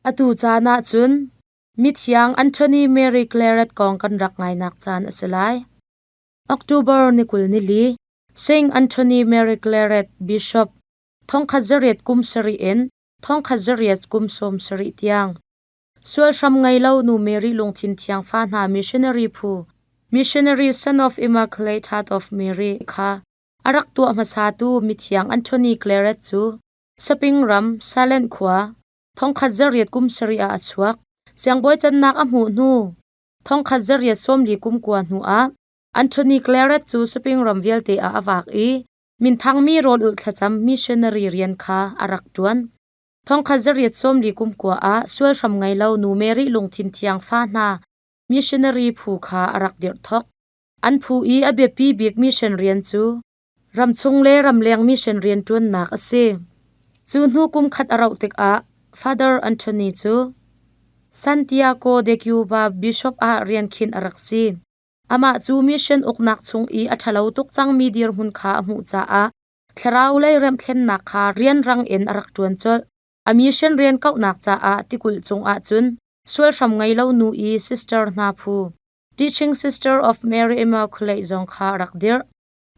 Atu caan ah cun mithiang Anthony Mary Claret kong kan rak ngainak caan a si lai. October ni 22, Saint Anthony Mary Claret Bishop thongkhat zariat kum sarih in thongkhat zariat kum sawm sarih tiang. Sual hram ngei lo nu Mary lungthin thiang fa hna missionary phu Missionary Son of Immaculate Heart of Mary kha a rak tuah hmasatu mithiang Anthony Claret cu Saping ram Salent khua thongkhat zariat kum sarih ah a chuak. Siangbawi cannak a hmuh hnu thongkhat zariat sawmli kum kua hnu ah Anthony Claret cu Saping ram vialte ah a vak i minthangmi rawl ulh thlacam missionary rian kha a rak ṭuan. Thongkhat zariat sawmli kum kua ah sual hram ngei lo nu Mary lungthin thiang fa hna missionary phu kha a rak dirh thok. An phu i a biapi bik mission rian cu Ramchung le ramleng mission rianṭuannak a si. Cu hnu kum khat a rauh tikah Father Anthony cu Santiago de Cuba bishop ah rian khinh a rak si. Amah cu mission uknak chung i a ṭhalo tuk cangmi dirhmun kha a hmuh caah thlarau lei remhthlennak kha rianrang in a rak ṭuan colh. A mission rian kauhnak caah tikulh cungah cun sual hram ngei lo nu i sister hna phu Teaching Sister of Mary Immaculate zong kha a rak dirh.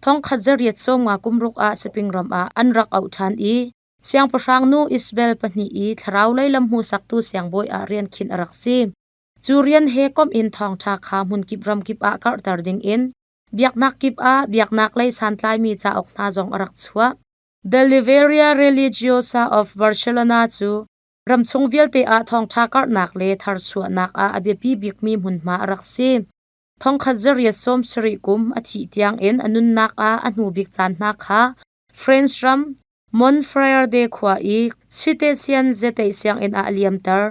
Thongkhat zariat sawmnga kum ruk ah Siping ram ah an rak auh ṭhan i siangpahrang nu Isabel pahnih i thlarau lei lam hmuhsaktu siangbawi ah rian khinh a rak si. Cu rian he komh in thawngṭha kha hmunkip ramkip ah karhter dingin biaknak kip ah biaknak lei santlaimi cauk hna zong a rak chuah. The Liberia Religiosa of Barcelona cu ramchung vialte ah thawngṭha karhnak le tharchuahnak ah a biapi bikmi hmunhma a rak si. Thongkhat zariat sawm sarih kum a thih tiangin a nunnak ah a hnu bik caan hna kha France ram Montferrand khua i Citesian Zeteih sianginn ah a liamter.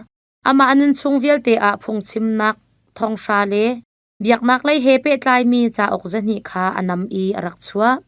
Amah a nunchung vialte ah phungchimnak thonghra le biaknak lei he pehtlaimi cauk zahnih kha a nam i a rak chuah.